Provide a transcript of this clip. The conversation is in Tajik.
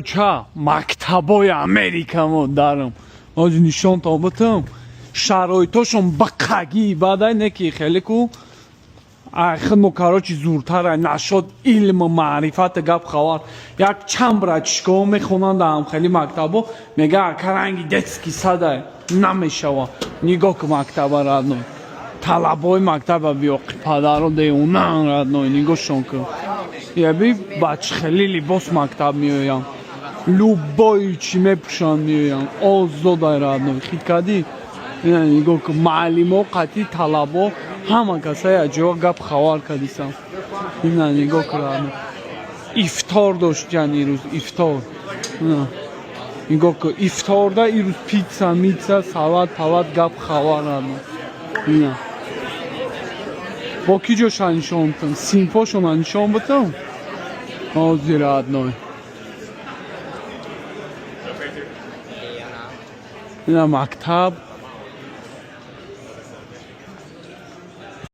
Ча мактабои Америка модарам. Ҳозир нишонтон битам. Шароитошон бақагӣ бадай, не ки хеле ку хидмо, короче, зуртара нашод илму маърифата, гап хабар. Як чанд братишкаҳо мехонанд ам хеле мактабо, мега: «Ака, ранги детский сад ай намешава». Нигоҳ ку мактаба, родной, талабои мактаба биёқи, падаро деонан, родной, нигоҳшон ку. Яби бачи хеле либос мактаб меоянд, любой чӣ мепӯшанд, меоянд озодай, родной, хит кардӣ. Ина нигоҳ ку, муаллимо қатъи талабо, ҳама касай аҷоба, гап хабар кардисам. Ина нигоҳ ку, родной, ифтор доштиян ирӯз, ифтор. Ина нигоҳ ку, ифторда ирӯз пицца, митса, салат, палат, гап хабар, родной. Ина бо ки ҷоша нишон битам? Синфошона нишон битам ҳозир, родной. Ина мактаб.